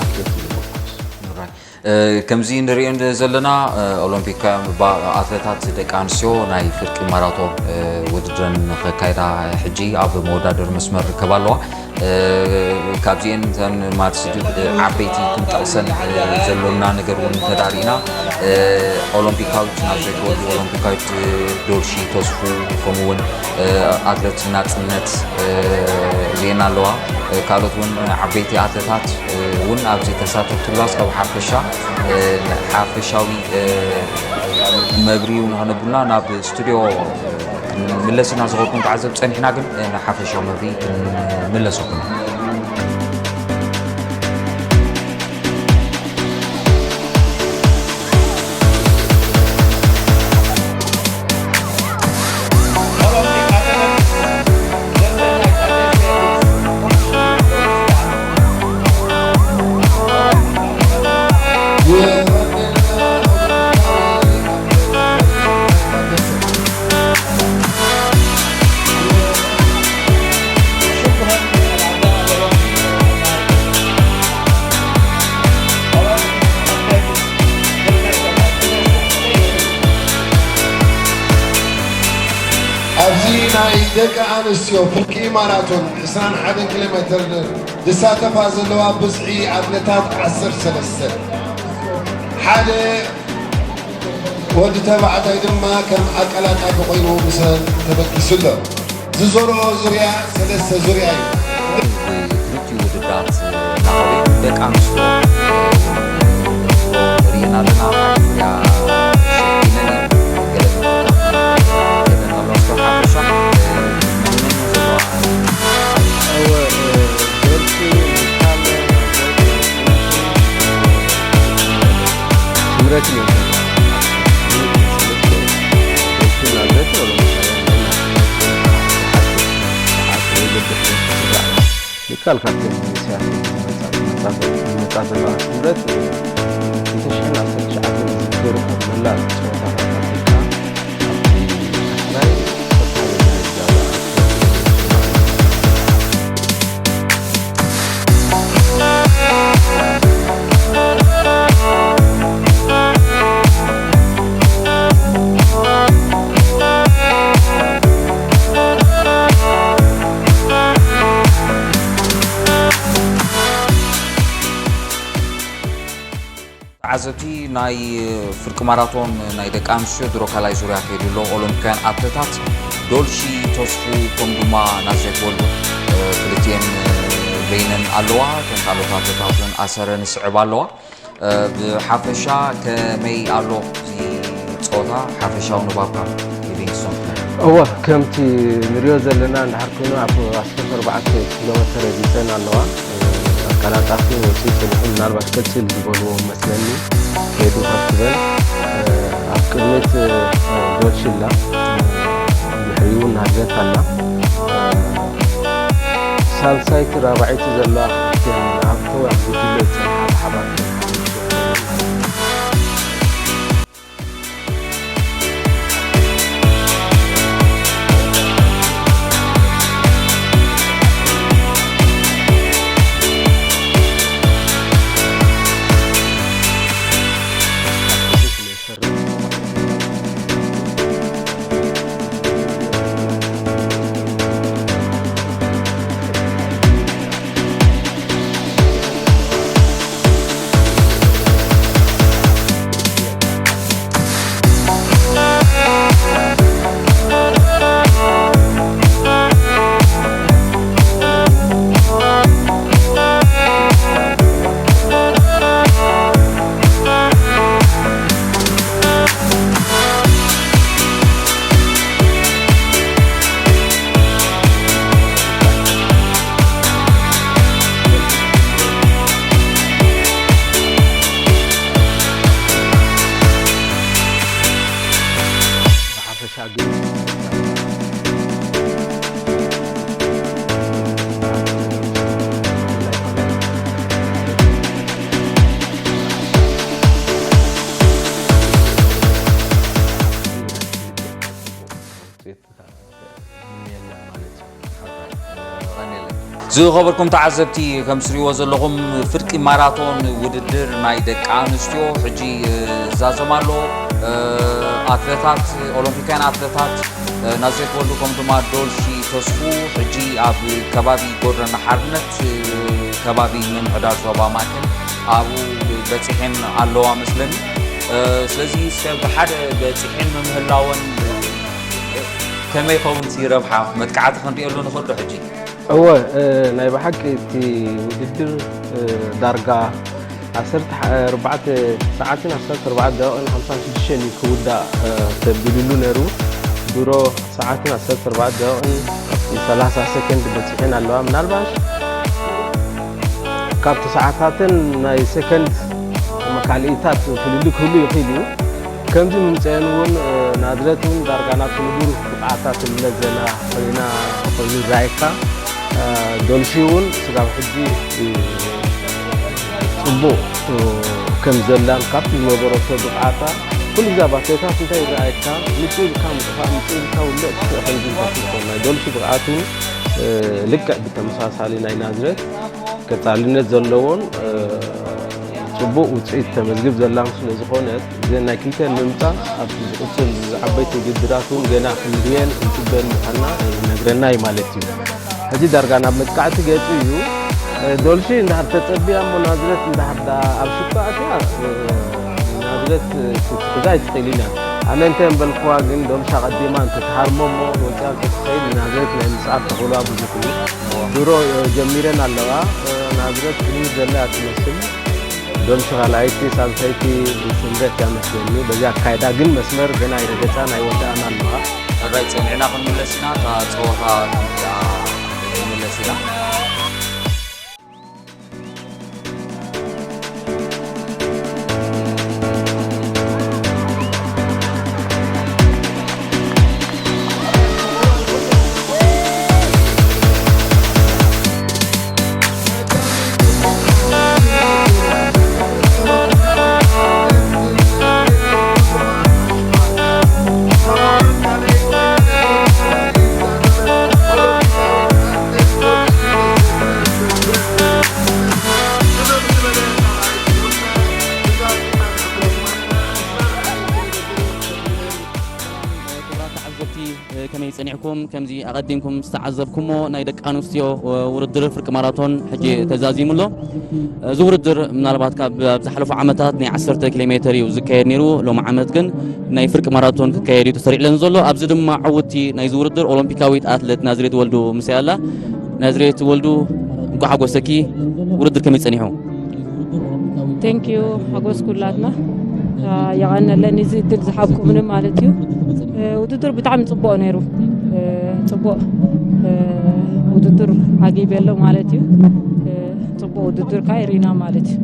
ኣትሌት እዩ ዝምርኮስ። ራይ። እ፣ ከምዚ ንሪኦ ዘለና፣ እ፣ ኦሎምፒካውያን ባ-፣ ኣትሌታት ደቂ ኣንስትዮ ናይ ፍርቂ ማራቶን፣ እ፣ ውድድረን ከካይዳ ሕጂ ኣብ መወዳደሪ መስመር ርከባ ኣለዋ። እ፣ ካብዚኤን እተን ማትስ፣ እ፣ ዓበይቲ ክንጠቕሰን፣ እ፣ ዘሎና ነገር እውን እንተዳሪእና፣ እ፣ ኦሎምፒካዊት ናዝሬት ወልዱ፣ ኦሎምፒካዊት፣ እ፣ ዶልሺ ተስፉ፣ ከምኡ እውን፣ እ፣ ኣትሌት ናጽነት፣ እ፣ እዚኤን ኣለዋ። እ፣ ካልኦት እውን ዓበይቲ ኣትሌታት፣ እ፣ እውን ኣብዚ ተሳተፍቲ ኣለዋ። እስካብ ሓፈሻ፣ እ፣ ሓፈሻዊ፣ እ፣ መብርሂ እውን ንኸነብሉና ናብ ስቱድዮ ክንምለስ ኢና ዝኸድኩም ተዓዘብ ጸኒሕና፣ ግን፣ እ፣ ንሓፈሻዊ መብርሂ ክንምለሰኩም ኢና። ኣብዚ ናይ ደቂ ኣንስትዮ ፍርቂ ማራቶን ዕስራን ሓደን ኪሎ ሜትር ዝሳተፋ ዘለዋ ብዝሒ ኣትሌታት ዓሰርተ ሰለስተ፣ ሓደ ወዲ ተባዕታይ ድማ ከም ኣቀላጣፊ ኮይኑ ምስለን ተበጊሱ ኣሎ። ዝዞርኦ ዙርያ ሰለስተ ዙርያ እዩ። ክልቲኡ ውድድራት እናኸደ ደቂ ኣንስትዮ ርእየና ኣለና። ሓደ ዙርያ ሸፊነን እየን። ገለ ገለ ኣለዋ። እስከ ሓፈሻ መን መን ዘለዋ? እወ፣ እ፣ ዶልፊ፣ ሚካል፣ ስምረት እዮም። ሚካል ካብተን ሩስያ ዝመጻ ዘለዋ ስምረት ክልተ ሽሕን ዓሰርተ ትሽዓተን ዝዝከሩ ካብ መላእ ጸወታታት ኣፍሪቃ ኣብቲ ዳሕራይ ቀጻሊ ደረጃ ዝኣተወት ማለት እዩ። ተዓዘብቲ፣ ናይ ፍርቂ ማራቶን ናይ ደቂ ኣንስትዮ ድሮ ካልኣይ ዙርያ ከይዱ ኣሎ። ኦሎምፒካውያን ኣትሌታት ዶልሺ ተስፉ ከም ድማ ናዝሬት ወልዱ፣ እ፣ ክልቲኤን፣ እ፣ በይነን ኣለዋ። እተን ካልኦት ኣትሌታት እውን ኣሰረን ይስዕባ ኣለዋ። እ፣ ብሓፈሻ ከመይ ኣሎ እዚ ጸወታ? ሓፈሻዊ ንባብካ፣ ሊቪንግስቶን ክለብ። እወ፣ ከምቲ ንሪኦ ዘለና፣ እንድሕር ኮይኑ ኣብ ኣስታት ኣርባዕተ ኪሎ ሜተር ረጊጸን ኣለዋ። እ፣ ኣቀላጣፊ ወፂኡ ጸኒሑ፣ ምናልባት ቀፅል ዝበልዎ መስለኒ ከይዱ ከፍ ክበል። እ፣ ኣብ ቅድሚት፣ እ፣ ዶልሽላ፣ እ፣ ድሕሪኡ ናዝሬት ኣላ። እ፣ ሳልሳይቲ ራብዓይቲ ዘለዋ ክልቲኤን ኣብቶ ኣብ ጉጅለ ዝጸንሓ ብሓባር ዝኸበርኩም ተዓዘብቲ፣ ከም ትሪእዎ ዘለኹም፣ ፍርቂ ማራቶን ውድድር ናይ ደቂ ኣንስትዮ ሕጂ፣ እ፣ ይዛዘም ኣሎ። እ፣ ኣትለታት፣ ኦሎምፒካውያን ኣትለታት፣ እ፣ ናዝሬት ወልዱ፣ ከምኡ ድማ ዶልሺ ተስፉ፣ ሕጂ ኣብ ከባቢ ጎደና ሓርነት፣ እ፣ ከባቢ ምምሕዳር ዞባ ማእከል ኣብኡ በጺሐን ኣለዋ መስለኒ። እ፣ ስለዚ እስከ ብሓደ በጺሐን ምምህላወን፣ እ፣ ከመይ ይኸውን እቲ ረብሓ? መጥቃዕቲ ክንርእየሉ ንኽእል ዶ ሕጂ? እወ፣ እ፣ ናይ ብሓቂ እቲ ውድድር፣ እ፣ ዳርጋ ዓሰርተ ኣርባዕተ ሰዓትን ዓሰርተ ኣርባዕተ ደቂቕን ሓምሳን ሽዱሽተን እዩ ክውዳእ፣ እ፣ ተቢሉሉ ነይሩ። ድሮ ሰዓትን ዓሰርተ ኣርባዕተ ደቂቕን ሰላሳ ሰከንድ በፂሐን ኣለዋ። ምናልባት ካብቲ ሰዓታትን ናይ ሰከንድ ካልኢታት ፍልልይ ክህሉ ይኽእል እዩ። ከምዚ ምምፀአን እውን፣ እ፣ ናዝሬት እውን ዳርጋ ናብቲ ንቡር ብቕዓታ ትምለስ ዘላ ኮይና ኮይኑ ይረኣየካ። እ፣ ዶልሺ እውን ስጋብ ሕጂ፣ እ፣ ፅቡቕ፣ እ፣ ከም ዘላን ካብቲ ዝነበረቶ ብቕዓታ ኩሉ ግዜ ኣብ ኣትሌታት እንታይ ይረኣየካ፣ ምፅእ ኢልካ ምጥፋእ፣ ምፅእ ኢልካ ውልዕ ክትርኢ ከምዚ ኢልካ ትኾን። ናይ ዶልሺ ብቕዓት እውን፣ እ፣ ልክዕ ብተመሳሳሊ ናይ ናዝሬት ቀጻልነት ዘለዎን፣ እ፣ ጽቡቕ ውጽኢት ተመዝግብ ዘላን ስለ ዝኾነት፣ እዘን ናይ ክልተን ምምጻእ ኣብቲ ዝቕጽል ዓበይቲ ውድድራት እውን ገና ክንርእየን ክንጽበን ምዃንና ይነግረና እዩ ማለት እዩ። ሕጂ ዳርጋ ናብ መጥቃዕቲ ገጹ እዩ። እ፣ ዶልሺ እንድሕር ተጸቢያ እሞ ናዝሬት እንድሕር ደኣ ኣብ ሽቶ ኣትያ፣ እ፣ ናዝሬት ክትሕዛ ኣይትኽእልን እያ። ኣነ እንተ በልክዋ ግን ዶልሻ ቀዲማ እንተትሃርሞ እሞ ወጺኣ እንተትኸይድ ናዝሬት ናይ ምስዓር ተኽእሎኣ ብዙሕ እዩ። ድሮ ጀሚረን ኣለዋ። ናዝሬት ቅድሚት ዘላ እያ ትመስል። ዶልሺ ካልኣይቲ፣ ሳልሰይቲ ስምረት እያ መስለኒ። በዚ ኣካይዳ ግን መስመር ገና ኣይረገጻን ኣይወደኣን ኣለዋ። ሕራይ ጸኒዕና ክንምለስ ኢና። እታ ጸወታ ክንሪኣ ክንምለስ ኢና። ክቡራት ተዓዘብቲ፣ ከመይ ጸኒሕኩም? ከምዚ ኣቐዲምኩም ዝተዓዘብኩሞ ናይ ደቂ ኣንስትዮ ውድድር ፍርቂ ማራቶን ሕጂ ተዛዚሙ ኣሎ። እዚ ውድድር ምናልባት ካብ ኣብ ዝሓለፉ ዓመታት ናይ ዓሰርተ ኪሎ ሜተር እዩ ዝካየድ ነይሩ። ሎም ዓመት ግን ናይ ፍርቂ ማራቶን ክካየድ እዩ ተሰሪዕለን ዘሎ። ኣብዚ ድማ ዕውቲ ናይዚ ውድድር ኦሎምፒካዊት ኣትሌት ናዝሬት ወልዱ ምስያ ኣላ። ናዝሬት ወልዱ፣ እንኳዕ ሓጎሰኪ። ውድድር ከመይ ጸኒሑ? ቴንክ ዩ ሓጎስ ኩላትና። የቐነለኒ እዚ እድል ዝሃብኩምኒ ማለት እዩ። ውድድር ብጣዕሚ ፅቡቅ ነይሩ። ፅቡቅ ውድድር ዓጊብ የለው ማለት እዩ። ፅቡቅ ውድድር ከዓ ይርኢና ማለት እዩ።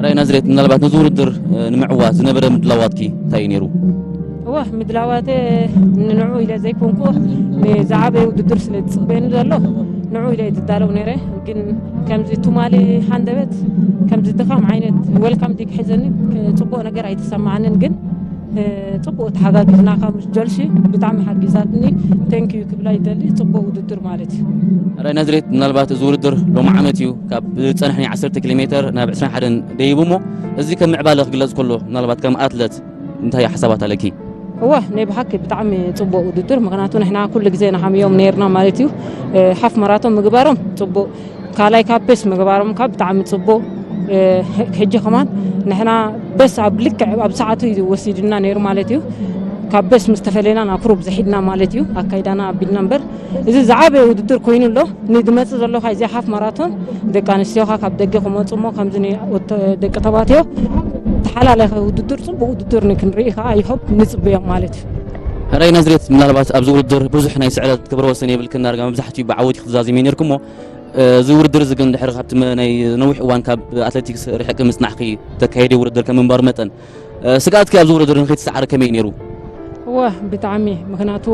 ራይ ናዝሬት፣ ምናልባት ነዚ ውድድር ንምዕዋት ዝነበረ ምድላዋትኪ እንታይ እዩ ነይሩ? እወ ምድላዋተ ንንዑ ኢለ ዘይኮንኩ ንዝዓበየ ውድድር ስለ ዝፅበየኒ ዘሎ ንዑ ኢለ ዝዳለው ነይረ። ግን ከምዚ ትማሊ ሃንደበት ከምዚ ድኻም ዓይነት ወልካም ዲግ ሒዘኒ ፅቡቅ ነገር ኣይተሰማዓንን። ግን ፅቡቅ ተሓጋጊዝና ካብ ጀልሲ ብጣዕሚ ሓጊዛትኒ። ቴንክ ዩ ክብላ ይደሊ። ፅቡቅ ውድድር ማለት እዩ። ራይ ናዝሬት፣ ምናልባት እዚ ውድድር ሎሚ ዓመት እዩ ካብ ዝፀንሐ ናይ ዓሰርተ ኪሎ ሜተር ናብ ዕስራን ሓደን ደይቡ እሞ እዚ ከም ምዕባለ ክግለፅ ከሎ ምናልባት ከም ኣትለት እንታይ ሓሳባት ኣለኪ? እወ ናይ ብሓቂ ብጣዕሚ ፅቡቅ ውድድር። ምክንያቱ ንሕና ኩሉ ግዜ ንሃምዮም ነይርና ማለት እዩ። ሓፍ መራቶን ምግባሮም ፅቡቅ፣ ካልኣይ ካብ ፔስ ምግባሮም ካብ ብጣዕሚ ፅቡቅ። ሕጂ ከማን ንሕና በስ ኣብ ልክዕ ኣብ ሰዓቱ እዩ ወሲድና ነይሩ ማለት እዩ። ካብ በስ ምስ ተፈለና ናብ ክሩብ ዝሒድና ማለት እዩ። ኣካይዳና ኣቢልና እምበር እዚ ዝዓበየ ውድድር ኮይኑ ኣሎ። ንድመፅእ ዘሎ ካ እዚ ሓፍ ማራቶን ደቂ ኣንስትዮኻ ካብ ደገ ክመፁ እሞ ከምዚ ደቂ ተባትዮ ተሓላለኸ ውድድር ፅቡቅ ውድድር ንክንርኢ ከዓ ይሆብ ንፅብዮም ማለት እዩ። ሕራይ ናዝሬት፣ ምናልባት ኣብዚ ውድድር ብዙሕ ናይ ስዕረት ክብረ ወሰን የብልክን፣ ዳርጋ መብዛሕትኡ ብዓወት ክትዛዝሚ ነርኩሞ። እዚ ውድድር እዚ ግን ድሕሪ ካብቲ ናይ ነዊሕ እዋን ካብ ኣትሌቲክስ ርሕቂ ምፅናሕኪ ተካየደ ውድድር ከም ምንባሩ መጠን ስግኣትኪ ኣብዚ ውድድር ንከይትሰዓሪ ከመይ ነይሩ? እወ ብጣዕሚ፣ ምክንያቱ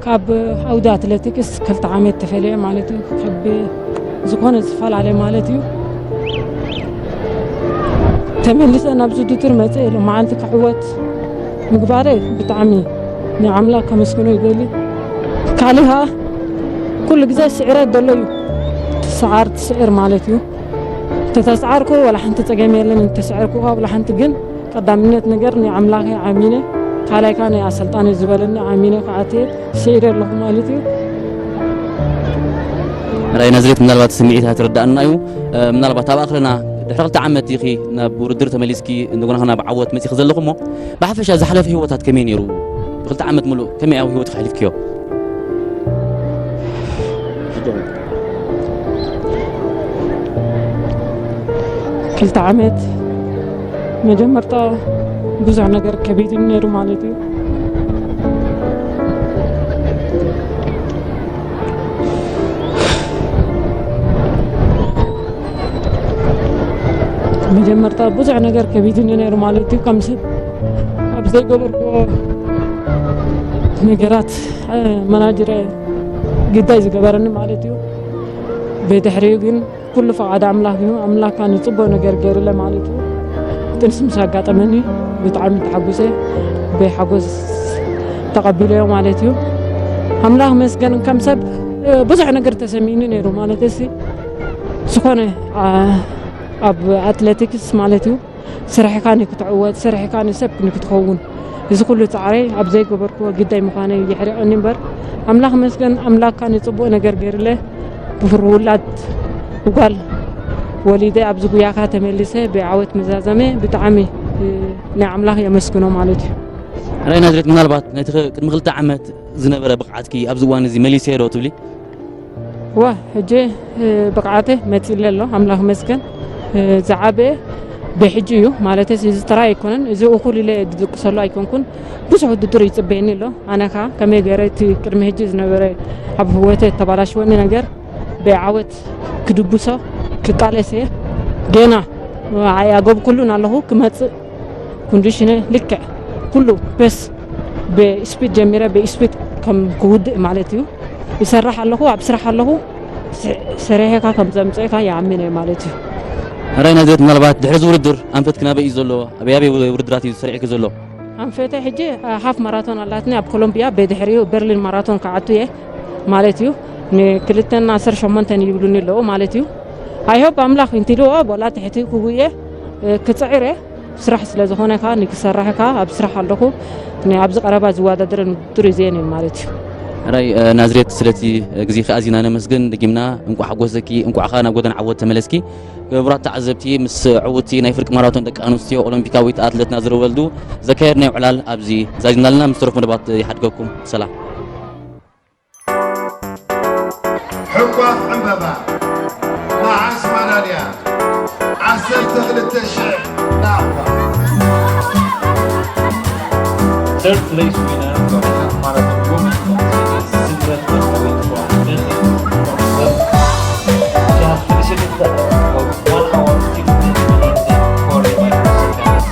ካብ ዓውዲ ኣትሌቲክስ ክልተ ዓመት ተፈልየ ማለት እዩ። ካብ ዝኾነ ዝፈላለ ማለት እዩ። ተመሊሰ ናብዚ ውድድር መፀ ኢለ መዓልቲ ክዕወት ምግባረ ብጣዕሚ ንኣምላክ ከመስግኖ ይደሊ። ካልእ ከዓ ኩሉ ግዜ ስዕረት ዘሎ እዩ። ሰዓር ትስዕር ማለት እዩ። እንተተሰዓርኩ ዋላ ሓንቲ ጸገም የለን፣ እንተሰዓርኩ ካብ ዋላ ሓንቲ ግን ቀዳምነት ነገር ናይ ኣምላኸይ ኣሚነ፣ ካልኣይ ከኣ ናይ ኣሰልጣኒ ዝበለኒ ኣሚነ ክኣትየ ስዒረ ኣለኹ ማለት እዩ። ራይ ናዝሬት ምናልባት ስምዒት ኣይትረዳእና እዩ። ምናልባት ኣብ ኣኽርና ድሕሪ ክልተ ዓመት ኢኺ ናብ ውድድር ተመሊስኪ እንደገና ናብ ዓወት መጺኺ ዘለኹ እሞ ብሓፈሻ ዝሓለፈ ህይወታት ከመይ ነይሩ? ብክልተ ዓመት ሙሉእ ከመይ ኣብ ህይወትኪ ኣሕሊፍክዮ? ክልተ ዓመት መጀመርታ ብዙሕ ነገር ከቢድ ነይሩ ማለት እዩ። መጀመርታ ብዙሕ ነገር ከቢድኒ ነይሩ ማለት እዩ። ከም ሰብ ኣብ ዘይገበርኩዎ ነገራት መናጅረ ግዳይ ዝገበረኒ ማለት እዩ። ብድሕሪኡ ግን ኩሉ ፈቓድ ኣምላኽ እዩ። ኣምላኽ ከኣ ንጽቡቕ ነገር ገይሩለ ማለት እዩ። ጥንሲ ምስ ኣጋጠመኒ ብጣዕሚ ተሓጒሰ፣ ብሓጎስ ተቐቢለዮ ማለት እዩ። ኣምላኽ መስገን ከም ሰብ ብዙሕ ነገር ተሰሚኒ ነይሩ ማለት እሲ ዝኾነ ኣብ ኣትሌቲክስ ማለት እዩ። ስራሕካ ንክትዕወት፣ ስራሕካ ንሰብ ንክትኸውን፣ እዚ ኩሉ ጻዕረይ ኣብ ዘይገበርክዎ ግዳይ ምዃነይ የሕሪቐኒ እምበር፣ ኣምላኽ መስገን፣ ኣምላኽካ ንጽቡቕ ነገር ገይርለ፣ ብፍር ውላድ ጓል ወሊደ ኣብዚ ጉያኻ ተመሊሰ ብዓወት ምዛዘመ ብጣዕሚ ናይ ኣምላኽ የመስግኖ ማለት እዩ። ራይ ናዝሬት፣ ምናልባት ነቲ ቅድሚ ክልተ ዓመት ዝነበረ ብቕዓትኪ ኣብዚ እዋን እዚ መሊሰዮ ዶ ትብሊ? ዋ ሕጂ ብቕዓተ መፂለ ኣሎ ኣምላኽ መስገን። ዝዓበየ ብሕጂ እዩ ማለት እዚ ጥራይ ኣይኮነን፣ እዚ እኹል ኢለ ዝድቅሰሉ ኣይኮንኩን። ብዙሕ ውድድር ይፅበየኒ ኣሎ። ኣነ ከዓ ከመይ ገይረ እቲ ቅድሚ ሕጂ ዝነበረ ኣብ ህወተ ተባላሽወኒ ነገር ብዓወት ክድብሶ ክቃለስ እየ። ገና ኣያገብኩሉን ኣለኹ ክመፅእ ኮንዲሽነ ልክዕ ኩሉ በስ ብስፒድ ጀሚረ ብስፒድ ከም ክውድእ ማለት እዩ። ይሰርሕ ኣለኹ፣ ኣብ ስራሕ ኣለኹ። ሰሪሐካ ከም ዘምፀእካ ይኣምን እየ ማለት እዩ። ራይ ናዝሬት፣ ምናልባት ድሕሪ እዚ ውድድር ኣንፈትኪ ናበይ እዩ ዘሎ? ኣበይ ኣበይ ውድድራት እዩ ሰሪዕኪ ዘሎ? ኣንፈተ ሕጂ ሃፍ ማራቶን ኣላትኒ ኣብ ኮሎምቢያ፣ ብድሕሪኡ በርሊን ማራቶን ክዓቱ እየ ማለት እዩ። ንክልተን ዓሰርተ ሸሞንተን ይብሉኒ ኣለዉ ማለት እዩ። ኣይሆብ ኣምላኽ እንቲልዎ ቦላ ትሕቲ ክጉየ ክፅዕር እየ። ስራሕ ስለ ዝኾነ ከዓ ንክሰርሕ ከዓ ኣብ ስራሕ ኣለኹ። ኣብዚ ቀረባ ዝወዳደረን ውድድር እዚአን እየን ማለት እዩ። ራይ ናዝሬት፣ ስለቲ ግዜኺ ኣዚና ነመስግን። ደጊምና እንቋዕ ሓጎሰኪ፣ እንቋዕ ከዓ ናብ ጎደና ዓወት ተመለስኪ። ክቡራት ተዓዘብቲ፣ ምስ ዕውቲ ናይ ፍርቂ ማራቶን ደቂ ኣንስትዮ ኦሎምፒካዊት ኣትለት ናዝሪ ወልዱ ዘካየድናዮ ዕላል ኣብዚ ዛዚምና ኣለና። ምስ ተረፉ መደባት ይሓድገኩም። ሰላም። ሕቋፍ ዕምበባ ነሓስ ማዳልያ ዓሰርተ ክልተ ሽሕ ናቕፋ። Third place winner of the half marathon women competition is Simran Markawi from Delhi. She has finished in the one hour, fifteen minutes and forty microseconds.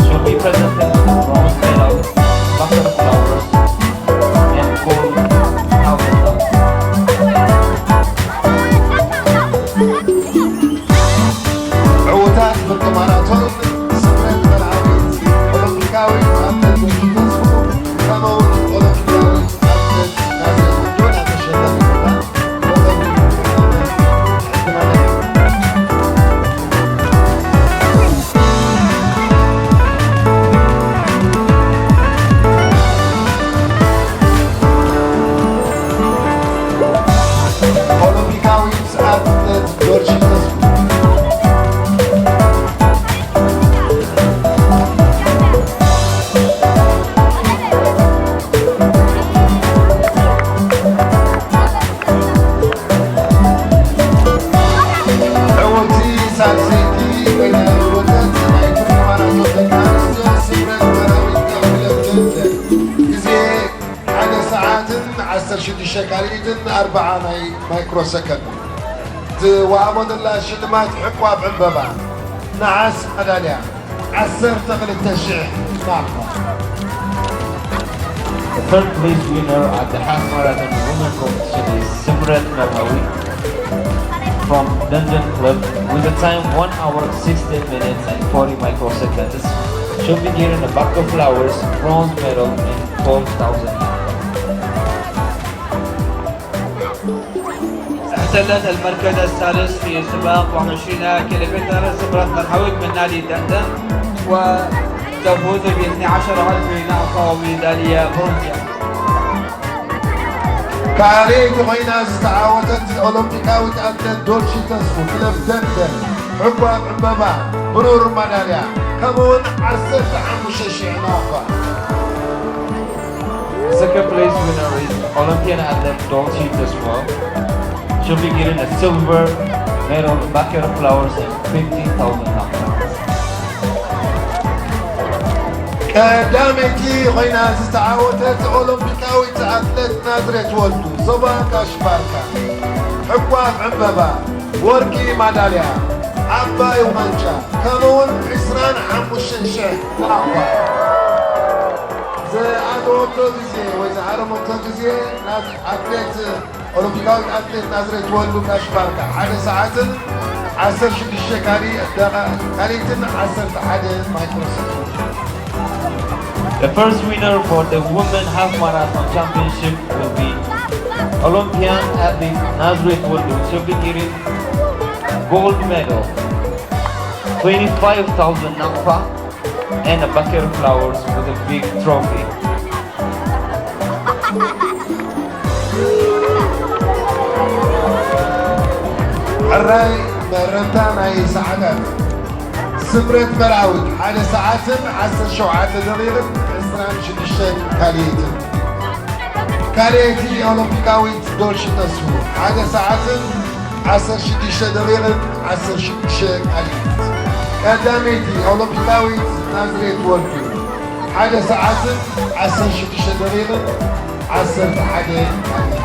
Should be presented with bronze medal, bucket flowers, and gold medal. ዕውታት ፍርቂ ማራቶን ስምረት መርዓዊት፣ ኦሎምፒካዊት ኣትሌት ወርቂ ተስፉ፣ ከምኡውን ኦሎምፒካዊት ኣትሌት ናዝሬት ወልደወድ ኣተሸላሚ ቦታ። ኦሎምፒካዊት ኣትሌት ጆርጅ ተስፉ። ዕውቲ ሳልሰይቲ ወይና ዝወጸት ናይ ፍርቂ ማራቶን ደቂ ኣንስትዮ ስምረት መራዊት ተኽለ ብደንደን ግዜ ሓደ ሰዓትን ዓሰርተ ሽዱሽተ ካልኢትን ኣርብዓ ናይ ማይክሮ ሰከንድ። ዝወሃቦ ዘላ ሽልማት ዕቋብ ዕምበባ፣ ነሓስ መዳልያ፣ ዓሰርተ ክልተ ሽሕ ናቕፋ። The third place winner at the half marathon women competition is Simret Merhawi from London Club with a time one hour sixteen minutes and forty microseconds. She'll be getting a bucket of flowers, bronze medal, and twelve thousand. سلت المركز الثالث في سباق واحد وعشرين كيلومتر سبرة مرحوك من نادي دندن، وتفوز باثني عشر ألف نقطة وميدالية برونزية. ካልኣይቲ ኮይና ዝተዓወተት ኦሎምፒካዊት ኣትሌት ዶልሺ ተስፉ ክለብ ደንደን፣ ዕቋብ ዕምበባ፣ ብሩር ማዳልያ፣ ከምኡውን ዓሰርተ ሓሙሽተ ሽሕ ናቕፋ። Second place winner is Olympian athlete Dolce Tesfo. She'll be getting a silver medal, bucket of flowers, and fifteen thousand naira. ቀዳመይቲ ኮይና ዝተዓወተት ኦሎምፒካዊት ኣትሌት ናዝሬት ወልዱ፣ ዞባ ጋሽ ባርካ፣ ዕቋብ ዕምበባ፣ ወርቂ ማዳልያ፣ ዓባይ ዋንጫ፣ ከምኡውን ዕስራን ሓሙሽተን ሽሕ ናቕፋ። ዝኣተወቶ ግዜ ወይ ዝሃረመቶ ግዜ ናዝ- ኣትሌት ኦሎምፒካዊት ኣትሌት ናዝሬት ወልዱ ጋሽ ባርካ ሓደ ሰዓትን ዓሰርተ ሽዱሽተ ካሊ- ደቓ- ካልኢትን ዓሰርተ ሓደ ማይክሮ ሰከንድ። The first winner for the Women Half Marathon Championship will be Olympian athlete Nazareth Woldu. She'll be getting gold medal, twenty-five thousand nafa, and a bucket of flowers with a big trophy. ሕራይ መረታ ናይ ሰዓታት። ስምረት መርዓዊት ሓደ ሰዓትን ዓሰርተ ሸውዓተ ደቂቕን ዕስራን ሽዱሽተን ካልኣይትን። ካልኣይቲ ኦሎምፒካዊት ዶልሺ ተስፉ ሓደ ሰዓትን ዓሰርተ ሽዱሽተ ደቂቕን ዓሰርተ ሽዱሽተ ካልኣይት። ቀዳመይቲ ኦሎምፒካዊት ናዝሬት ወልዱ ሓደ ሰዓትን ዓሰርተ ሽዱሽተ ደቂቕን ዓሰርተ ሓደ ካልኣይት።